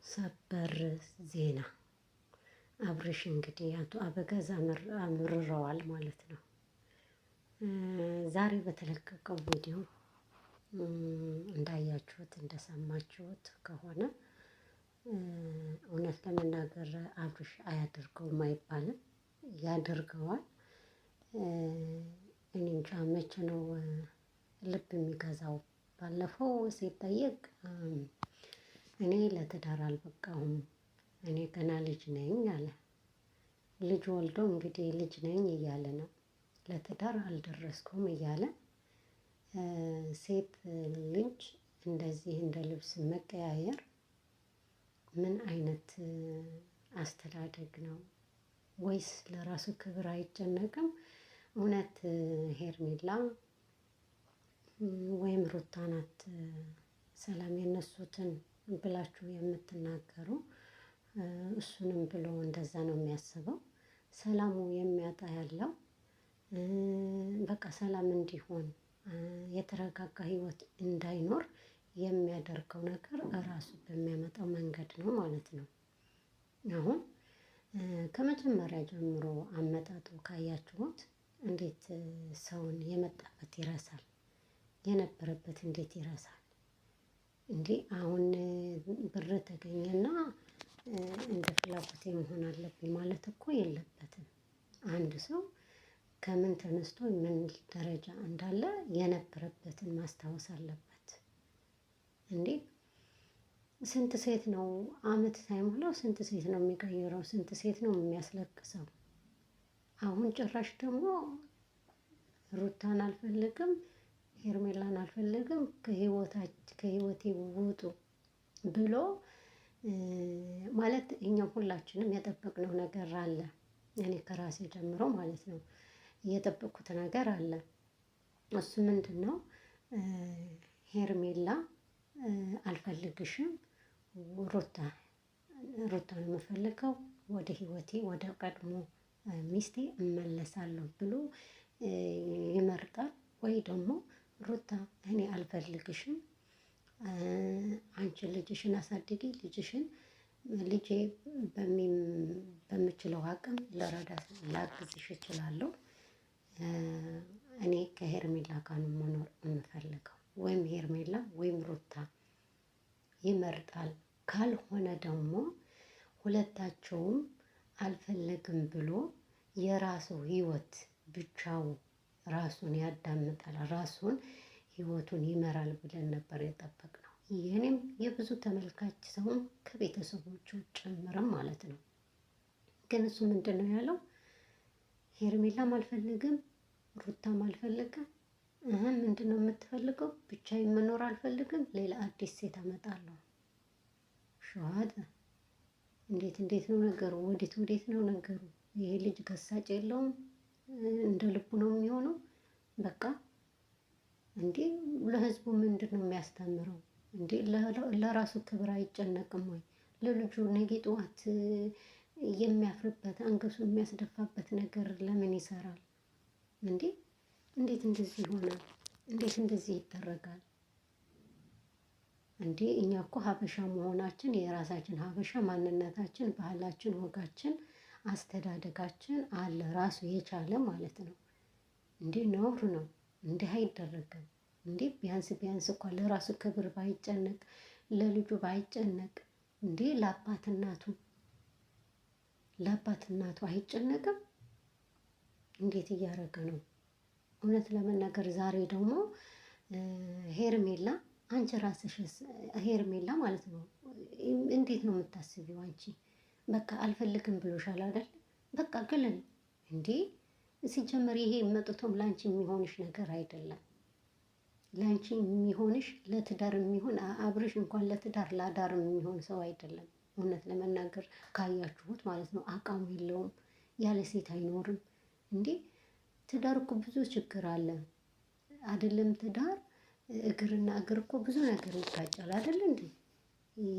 ሰበር ዜና አብርሽ እንግዲህ አቶ አበጋዝ አምርረዋል ማለት ነው። ዛሬ በተለቀቀው ቪዲዮ እንዳያችሁት እንደሰማችሁት ከሆነ እውነት ለመናገር አብርሽ አያደርገውም አይባልም፣ ያደርገዋል። እኔ እንጃ መቼ ነው ልብ የሚገዛው? ባለፈው ሲጠየቅ እኔ ለትዳር አልበቃሁም፣ እኔ ገና ልጅ ነኝ አለ። ልጅ ወልዶ እንግዲህ ልጅ ነኝ እያለ ነው። ለትዳር አልደረስኩም እያለ ሴት ልጅ እንደዚህ እንደ ልብስ መቀያየር ምን አይነት አስተዳደግ ነው? ወይስ ለራሱ ክብር አይጨነቅም? እውነት ሄርሜላ ወይም ሩታ ናት ሰላም የነሱትን ብላችሁ የምትናገሩ እሱንም ብሎ እንደዛ ነው የሚያስበው። ሰላሙ የሚያጣ ያለው በቃ ሰላም እንዲሆን የተረጋጋ ህይወት እንዳይኖር የሚያደርገው ነገር እራሱ በሚያመጣው መንገድ ነው ማለት ነው። አሁን ከመጀመሪያ ጀምሮ አመጣጡ ካያችሁት እንዴት ሰውን የመጣበት ይረሳል፣ የነበረበት እንዴት ይረሳል? እንዴ አሁን ብር ተገኘና እንደ ፍላጎቴ መሆን አለብኝ ማለት እኮ የለበትም። አንድ ሰው ከምን ተነስቶ ምን ደረጃ እንዳለ የነበረበትን ማስታወስ አለበት። እንዴ ስንት ሴት ነው አመት ሳይሞላው ስንት ሴት ነው የሚቀይረው? ስንት ሴት ነው የሚያስለቅሰው? አሁን ጭራሽ ደግሞ ሩታን አልፈልግም ሄርሜላን አልፈልግም ከህይወቴ ውጡ ብሎ ማለት እኛም ሁላችንም የጠበቅነው ነገር አለ። እኔ ከራሴ ጀምሮ ማለት ነው የጠበቅኩት ነገር አለ። እሱ ምንድነው? ሄርሜላ አልፈልግሽም፣ ሩታ ሩታ ነው የምፈልገው፣ ወደ ህይወቴ ወደ ቀድሞ ሚስቴ እመለሳለሁ ብሎ ይመርጣል። ወይ ደግሞ ሩታ እኔ አልፈልግሽም፣ አንቺ ልጅሽን አሳድጊ፣ ልጅሽን ልጄ በምችለው አቅም ልረዳት ላግዝሽ እችላለሁ። እኔ ከሄርሜላ ጋር ነው መኖር የምፈልገው፣ ወይም ሄርሜላ ወይም ሩታ ይመርጣል። ካልሆነ ደግሞ ሁለታቸውም አልፈለግም ብሎ የራሱ ህይወት ብቻው ራሱን ያዳምጣል፣ ራሱን ህይወቱን ይመራል ብለን ነበር የጠበቅነው። የኔም የብዙ ተመልካች ሰውም ከቤተሰቦቹ ጭምርም ማለት ነው። ግን እሱ ምንድን ነው ያለው? ሄርሜላም አልፈልግም፣ ሩታም አልፈልግም። እህ ምንድን ነው የምትፈልገው? ብቻዬን መኖር አልፈልግም፣ ሌላ አዲስ ሴት አመጣለሁ። ሸዋት እንዴት እንዴት ነው ነገሩ? ወዴት ወዴት ነው ነገሩ? ይሄ ልጅ ገሳጭ የለውም። እንደ ልቡ ነው የሚሆነው። በቃ እንዴ ለህዝቡ ምንድን ነው የሚያስተምረው? እንዴ ለራሱ ክብር አይጨነቅም ወይ? ለልጁ ነገ ጠዋት የሚያፍርበት አንገቱ የሚያስደፋበት ነገር ለምን ይሰራል? እንዴ እንዴት እንደዚህ ይሆናል? እንዴት እንደዚህ ይደረጋል? እንዴ እኛ እኮ ሀበሻ መሆናችን የራሳችን ሀበሻ ማንነታችን፣ ባህላችን፣ ወጋችን አስተዳደጋችን አለ ራሱ የቻለ ማለት ነው። እንዴ ነውር ነው። እንዲህ አይደረግም። እንዴ ቢያንስ ቢያንስ እንኳን ለራሱ ክብር ባይጨነቅ ለልጁ ባይጨነቅ እንዴ ለአባት እናቱ ለአባት እናቱ አይጨነቅም? እንዴት እያደረገ ነው? እውነት ለመናገር ዛሬ ደግሞ ሄርሜላ አንቺ ራስሽ ሄርሜላ ማለት ነው እንዴት ነው የምታስቢው አንቺ? በቃ አልፈልግም ብሎሻል አይደል? በቃ ግልን እንዴ ሲጀመር ይሄ መጥቶም ለአንቺ የሚሆንሽ ነገር አይደለም። ለአንቺ የሚሆንሽ ለትዳር የሚሆን አብርሽ እንኳን ለትዳር ለአዳር የሚሆን ሰው አይደለም። እውነት ለመናገር ካያችሁት ማለት ነው። አቋም የለውም፣ ያለ ሴት አይኖርም። እንዴ ትዳር እኮ ብዙ ችግር አለ አይደለም? ትዳር እግርና እግር እኮ ብዙ ነገር ይጋጫል አይደል? እንዴ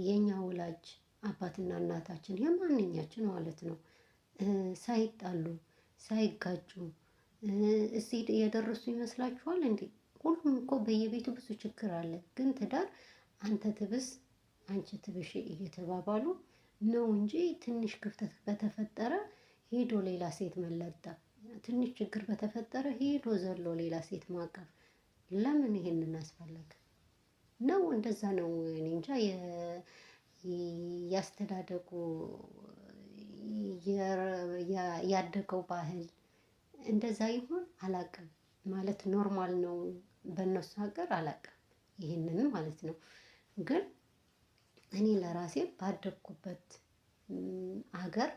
የኛ ወላጅ አባትና እናታችን የማንኛችን ማለት ነው ሳይጣሉ ሳይጋጩ እዚህ የደረሱ ይመስላችኋል እንዴ? ሁሉም እኮ በየቤቱ ብዙ ችግር አለ። ግን ትዳር አንተ ትብስ አንቺ ትብሽ እየተባባሉ ነው እንጂ ትንሽ ክፍተት በተፈጠረ ሄዶ ሌላ ሴት መለጠፍ፣ ትንሽ ችግር በተፈጠረ ሄዶ ዘሎ ሌላ ሴት ማቀፍ፣ ለምን ይሄንን አስፈለገ? ነው እንደዛ ነው። እኔ እንጃ ያስተዳደጉ ያደገው ባህል እንደዛ ይሁን አላቅም። ማለት normal ነው በእነሱ ሀገር አላቅም፣ ይህንን ማለት ነው። ግን እኔ ለራሴ ባደግኩበት ሀገር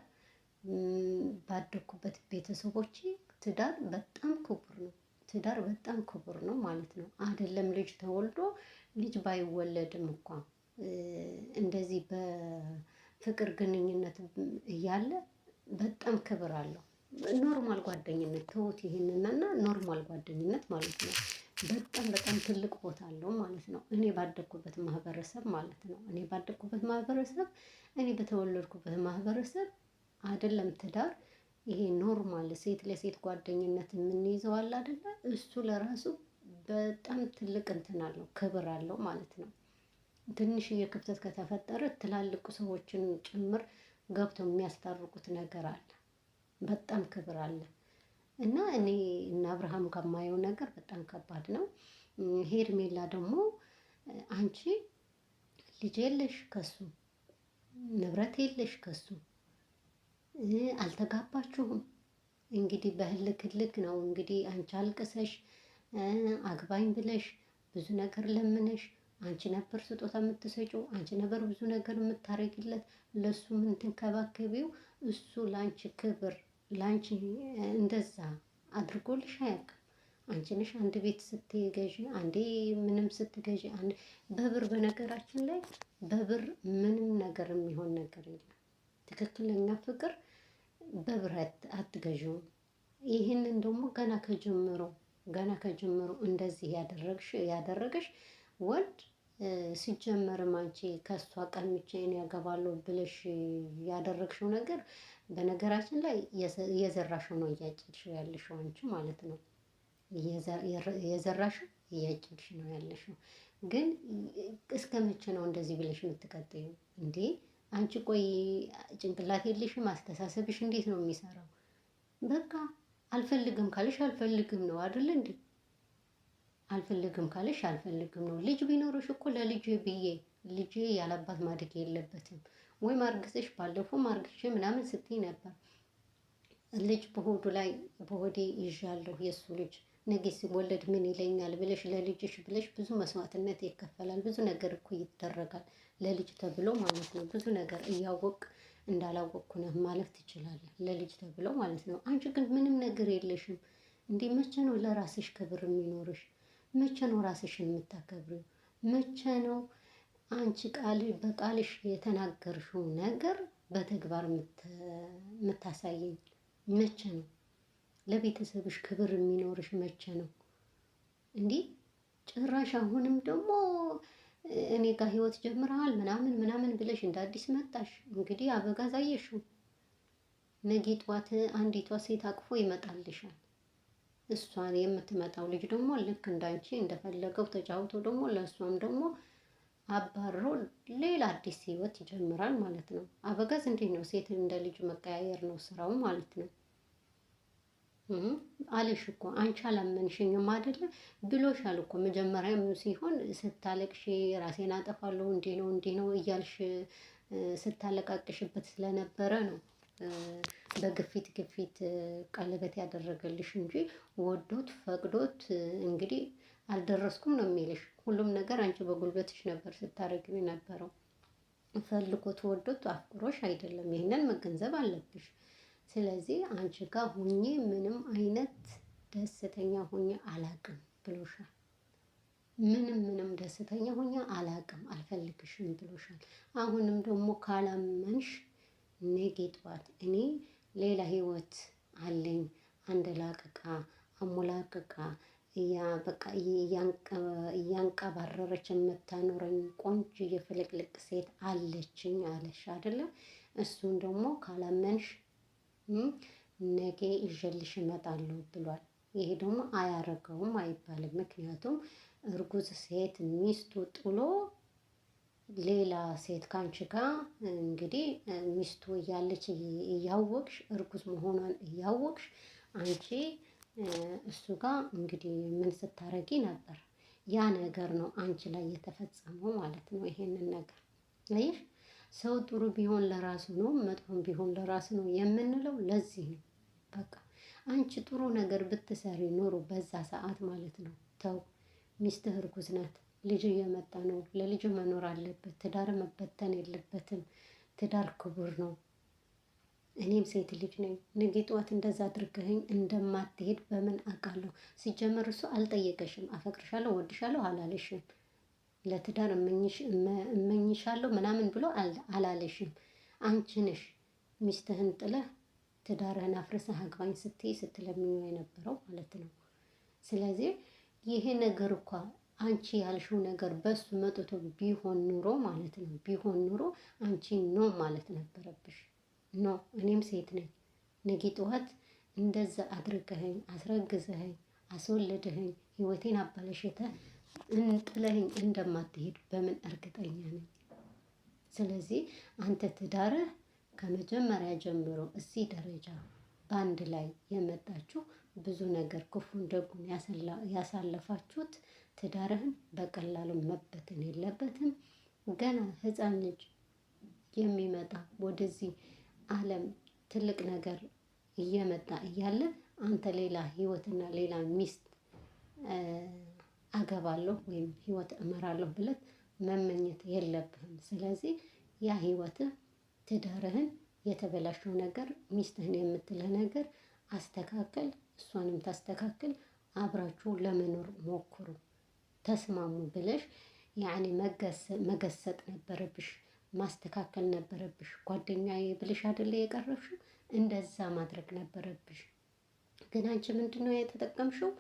ባደግኩበት ቤተሰቦቼ ትዳር በጣም ክቡር ነው። ትዳር በጣም ክቡር ነው ማለት ነው። አይደለም ልጅ ተወልዶ ልጅ ባይወለድም እንኳ እንደዚህ በፍቅር ግንኙነት እያለ በጣም ክብር አለው። normal ጓደኝነት ተውት ይሄንና እና normal ጓደኝነት ማለት ነው። በጣም በጣም ትልቅ ቦታ አለው ማለት ነው። እኔ ባደግኩበት ማህበረሰብ ማለት ነው። እኔ ባደግኩበት ማህበረሰብ፣ እኔ በተወለድኩበት ማህበረሰብ አይደለም ትዳር ይሄ normal ሴት ለሴት ጓደኝነት የምንይዘው አለ አይደለ? እሱ ለራሱ በጣም ትልቅ እንትን አለው፣ ክብር አለው ማለት ነው። ትንሽዬ ክፍተት ከተፈጠረ ትላልቅ ሰዎችን ጭምር ገብተው የሚያስታርቁት ነገር አለ። በጣም ክብር አለ። እና እኔ እና አብርሃም ከማየው ነገር በጣም ከባድ ነው። ሄርሜላ ደግሞ አንቺ ልጅ የለሽ ከሱ፣ ንብረት የለሽ ከሱ፣ አልተጋባችሁም። እንግዲህ በህልክ ህልክ ነው እንግዲህ አንቺ አልቅሰሽ አግባኝ ብለሽ ብዙ ነገር ለምነሽ አንቺ ነበር ስጦታ የምትሰጪው፣ አንቺ ነበር ብዙ ነገር የምታረጊለት፣ ለሱ የምትንከባከቢው። እሱ ለአንቺ ክብር ለአንቺ እንደዛ አድርጎልሽ አያውቅም። አንቺ ነሽ አንድ ቤት ስትገዢ፣ አንዴ ምንም ስትገዢ፣ አንድ በብር በነገራችን ላይ በብር ምንም ነገር የሚሆን ነገር የለም። ትክክለኛ ፍቅር በብር አትገዢውም። ይህንን ደግሞ ገና ከጀምሮ ገና ከጀምሮ እንደዚህ ያደረገሽ ወንድ ሲጀመርም አንቺ ከእሷ ቀምቼ እኔ ያገባለሁ ብለሽ ያደረግሽው ነገር በነገራችን ላይ የዘራሽው ነው እያጨድሽው ያለሽው አንቺ ማለት ነው። የዘራሽው እያጨድሽ ነው ያለሽው። ግን እስከ መቼ ነው እንደዚህ ብለሽ የምትቀጥዩ እንዴ? አንቺ ቆይ ጭንቅላት የለሽም? አስተሳሰብሽ እንዴት ነው የሚሰራው? በቃ አልፈልግም ካልሽ አልፈልግም ነው አይደል እንዴ? አልፈልግም ካልሽ አልፈልግም ነው። ልጅ ቢኖርሽ እኮ ለልጅ ብዬ ልጄ ያለአባት ማደግ የለበትም ወይም አርግዘሽ ባለፈው አርግዤ ምናምን ስትይ ነበር። ልጅ በሆዱ ላይ በሆዴ ይዣለሁ የእሱ ልጅ ነገ ሲወለድ ምን ይለኛል ብለሽ ለልጅሽ ብለሽ ብዙ መስዋዕትነት ይከፈላል። ብዙ ነገር እኮ ይደረጋል ለልጅ ተብሎ ማለት ነው። ብዙ ነገር እያወቅ እንዳላወቅኩ ነህ ማለት ትችላለህ፣ ለልጅ ተብሎ ማለት ነው። አንቺ ግን ምንም ነገር የለሽም እንዴ! መቼ ነው ለራስሽ ክብር የሚኖርሽ? መቼ ነው ራስሽን የምታከብሪው? መቼ ነው አንቺ ቃል በቃልሽ የተናገርሽው ነገር በተግባር የምታሳየኝ? መቼ ነው ለቤተሰብሽ ክብር የሚኖርሽ? መቼ ነው እንዲህ? ጭራሽ አሁንም ደግሞ እኔ ጋር ህይወት ጀምረሃል ምናምን ምናምን ብለሽ እንደ አዲስ መጣሽ። እንግዲህ አበጋዝ አየሽው። ነገ ጠዋት አንዲቷ ሴት አቅፎ ይመጣልሻል። እሷን የምትመጣው ልጅ ደግሞ ልክ እንዳንቺ እንደፈለገው ተጫውቶ ደግሞ ለእሷም ደግሞ አባሮ ሌላ አዲስ ህይወት ይጀምራል ማለት ነው። አበጋዝ እንዴት ነው ሴት እንደ ልጅ መቀያየር ነው ስራው ማለት ነው። አለሽ እኮ አንቺ አላመንሽኝም አይደለ ብሎሻል እኮ መጀመሪያም ሲሆን ስታለቅሽ ራሴን አጠፋለሁ እንዲህ ነው እንዲህ ነው እያልሽ ስታለቃቅሽበት ስለነበረ ነው በግፊት ግፊት ቀለበት ያደረገልሽ እንጂ ወዶት ፈቅዶት እንግዲህ አልደረስኩም ነው የሚልሽ። ሁሉም ነገር አንቺ በጉልበትሽ ነበር ስታደርጊው የነበረው። ፈልጎት ወዶት አፍቅሮሽ አይደለም። ይህንን መገንዘብ አለብሽ። ስለዚህ አንቺ ጋር ሁኜ ምንም አይነት ደስተኛ ሁኜ አላቅም ብሎሻል። ምንም ምንም ደስተኛ ሁኜ አላቅም፣ አልፈልግሽም ብሎሻል። አሁንም ደግሞ ካላመንሽ ነገ ጠዋት እኔ ሌላ ህይወት አለኝ አንደላቅቃ አሞላቅቃ በቃ እያንቀባረረች የምታኖረኝ ቆንጆ የፍልቅልቅ ሴት አለችኝ አለሽ አይደለ? እሱን ደግሞ ካላመንሽ ነገ ይዤልሽ እመጣለሁ ብሏል። ይሄ ደግሞ አያረገውም አይባልም። ምክንያቱም እርጉዝ ሴት ሚስቱ ጥሎ ሌላ ሴት ካንቺ ጋር እንግዲህ ሚስቱ እያለች እያወቅሽ እርጉዝ መሆኗን እያወቅሽ አንቺ እሱ ጋር እንግዲህ ምን ስታረጊ ነበር? ያ ነገር ነው አንቺ ላይ የተፈጸመው ማለት ነው። ይሄንን ነገር ይህ ሰው ጥሩ ቢሆን ለራሱ ነው፣ መጥፎም ቢሆን ለራሱ ነው የምንለው ለዚህ ነው። በቃ አንቺ ጥሩ ነገር ብትሰሪ ኖሮ በዛ ሰዓት ማለት ነው። ተው ሚስትህ እርጉዝ ናት፣ ልጅ እየመጣ ነው፣ ለልጅ መኖር አለበት፣ ትዳር መበተን የለበትም፣ ትዳር ክቡር ነው። እኔም ሴት ልጅ ነኝ። ነገ ጠዋት እንደዛ አድርገኸኝ እንደማትሄድ በምን አውቃለሁ? ሲጀመር እሱ አልጠየቀሽም። አፈቅርሻለሁ፣ ወድሻለሁ አላለሽም። ለትዳር እመኝሻለሁ ምናምን ብሎ አላለሽም። አንቺ ነሽ ሚስትህን ጥለህ ትዳርህን አፍርሰህ አግባኝ ስትይ ስትለምኚው የነበረው ማለት ነው። ስለዚህ ይሄ ነገር እኳ አንቺ ያልሽው ነገር በሱ መጥቶ ቢሆን ኑሮ ማለት ነው ቢሆን ኑሮ አንቺ no ማለት ነበረብሽ። No እኔም ሴት ነኝ። ነገ ጠዋት እንደዛ አድርገኸኝ አስረግዘኸኝ አስወልደኸኝ ህይወቴን አበላሽተህ ጥለኸኝ እንደማትሄድ በምን እርግጠኛ ነኝ? ስለዚህ አንተ ትዳርህ ከመጀመሪያ ጀምሮ እዚህ ደረጃ በአንድ ላይ የመጣችሁ ብዙ ነገር ክፉን ደጉን ያሳለፋችሁት ትዳርህን በቀላሉ መበተን የለበትም። ገና ህፃን ልጅ የሚመጣ ወደዚህ ዓለም ትልቅ ነገር እየመጣ እያለ አንተ ሌላ ህይወትና ሌላ ሚስት አገባለሁ ወይም ህይወት እመራለሁ ብለህ መመኘት የለብህም። ስለዚህ ያ ህይወትህ ትዳርህን የተበላሸው ነገር ሚስትህን የምትልህ ነገር አስተካክል፣ እሷንም ታስተካክል፣ አብራችሁ ለመኖር ሞክሩ፣ ተስማሙ ብለሽ ያኔ መገሰጥ ነበረብሽ፣ ማስተካከል ነበረብሽ። ጓደኛዬ ብለሽ አይደለ የቀረብሽው? እንደዛ ማድረግ ነበረብሽ። ግን አንቺ ምንድን ነው የተጠቀምሽው?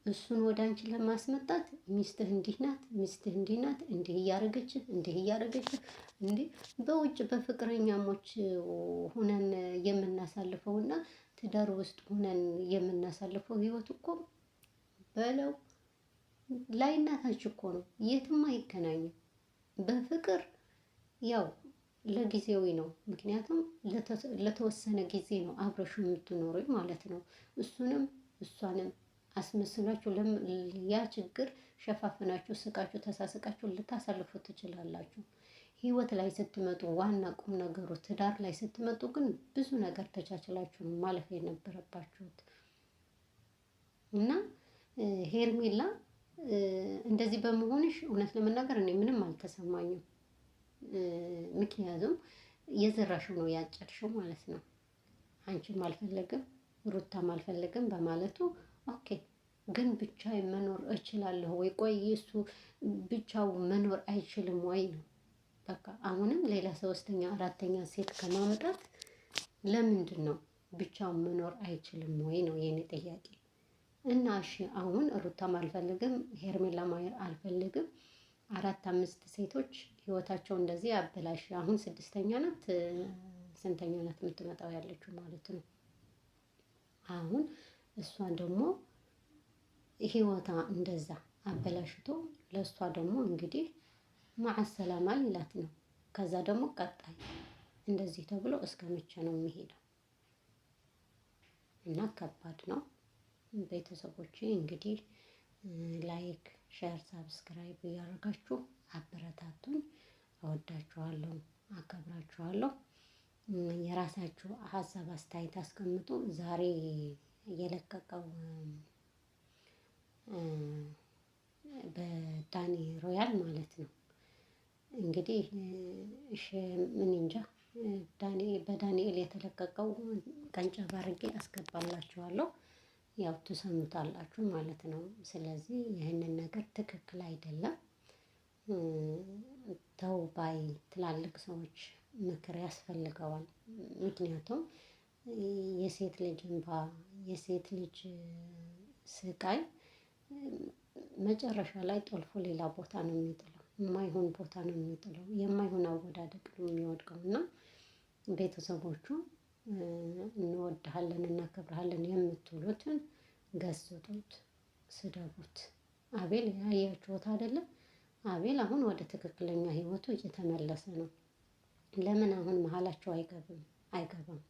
እሱን ወደ አንቺ ለማስመጣት ሚስትህ እንዲህ ናት፣ ሚስትህ እንዲህ ናት፣ እንዲህ እያደረገች እንዲህ እያደረገች እንዲህ በውጭ በፍቅረኛሞች ሁነን የምናሳልፈውና ትዳር ውስጥ ሁነን የምናሳልፈው ህይወት እኮ በለው ላይናታች እኮ ነው፣ የትም አይገናኝም። በፍቅር ያው ለጊዜያዊ ነው። ምክንያቱም ለተወሰነ ጊዜ ነው አብረሹ የምትኖሩኝ ማለት ነው። እሱንም እሷንም አስመስሏችሁ ያ ችግር ሸፋፍናችሁ ስቃችሁ ተሳስቃችሁ ልታሳልፉ ትችላላችሁ። ህይወት ላይ ስትመጡ ዋና ቁም ነገሩ ትዳር ላይ ስትመጡ ግን ብዙ ነገር ተቻችላችሁ ነው ማለፍ የነበረባችሁት። እና ሄርሜላ እንደዚህ በመሆንሽ እውነት ለመናገር እኔ ምንም አልተሰማኝም። ምክንያቱም የዘራሽው ነው ያጨድሽው ማለት ነው። አንቺም አልፈለግም ሩታም አልፈለግም በማለቱ okay ግን ብቻ መኖር እችላለሁ ወይ? ቆይ እሱ ብቻው መኖር አይችልም ወይ ነው። በቃ አሁንም ሌላ ሶስተኛ አራተኛ ሴት ከማምጣት ለምንድን ነው ብቻው መኖር አይችልም ወይ ነው የኔ ጥያቄ። እና እሺ አሁን ሩታም አልፈልግም፣ ሄርሜላም አልፈልግም። አራት አምስት ሴቶች ህይወታቸው እንደዚህ አበላሽ። አሁን ስድስተኛ ናት ስንተኛ ናት የምትመጣው ያለችው ማለት ነው። አሁን እሷን ደግሞ ህይወታ እንደዛ አበላሽቶ ለእሷ ደግሞ እንግዲህ ማዓሰላማ ሊላት ነው። ከዛ ደግሞ ቀጣይ እንደዚህ ተብሎ እስከ መቼ ነው የሚሄደው? እና ከባድ ነው። ቤተሰቦቼ እንግዲህ like፣ share፣ subscribe እያደረጋችሁ አበረታቱኝ። እወዳችኋለሁ፣ አከብራችኋለሁ። የራሳችሁ ሀሳብ አስተያየት አስቀምጡ። ዛሬ የለቀቀው በዳኒ ሮያል ማለት ነው። እንግዲህ እሺ ምን እንጃ በዳንኤል የተለቀቀው ቀንጨብ አድርጌ አስገባላችኋለሁ። ያው ትሰሙታላችሁ ማለት ነው። ስለዚህ ይህንን ነገር ትክክል አይደለም። ተው ባይ ትላልቅ ሰዎች ምክር ያስፈልገዋል። ምክንያቱም የሴት ልጅ እንባ የሴት ልጅ ስቃይ መጨረሻ ላይ ጠልፎ ሌላ ቦታ ነው የሚጥለው፣ የማይሆን ቦታ ነው የሚጥለው፣ የማይሆን አወዳደቅ ነው የሚወድቀው። እና ቤተሰቦቹ እንወድሃለን እናከብርሃለን የምትሉትን ገስጡት፣ ስደቡት። አቤል ያያችሁት አይደለም? አቤል አሁን ወደ ትክክለኛ ህይወቱ እየተመለሰ ነው። ለምን አሁን መሀላቸው አይገብም አይገባም።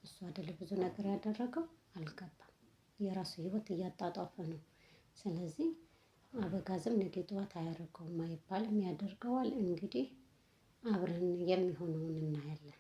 እሱ አይደለ ብዙ ነገር ያደረገው አልገባም። የራሱ ህይወት እያጣጣፈ ነው። ስለዚህ አበጋዝም ነገ ጠዋት አያደርገውም አይባልም፣ ያደርገዋል። እንግዲህ አብረን የሚሆነውን እናያለን።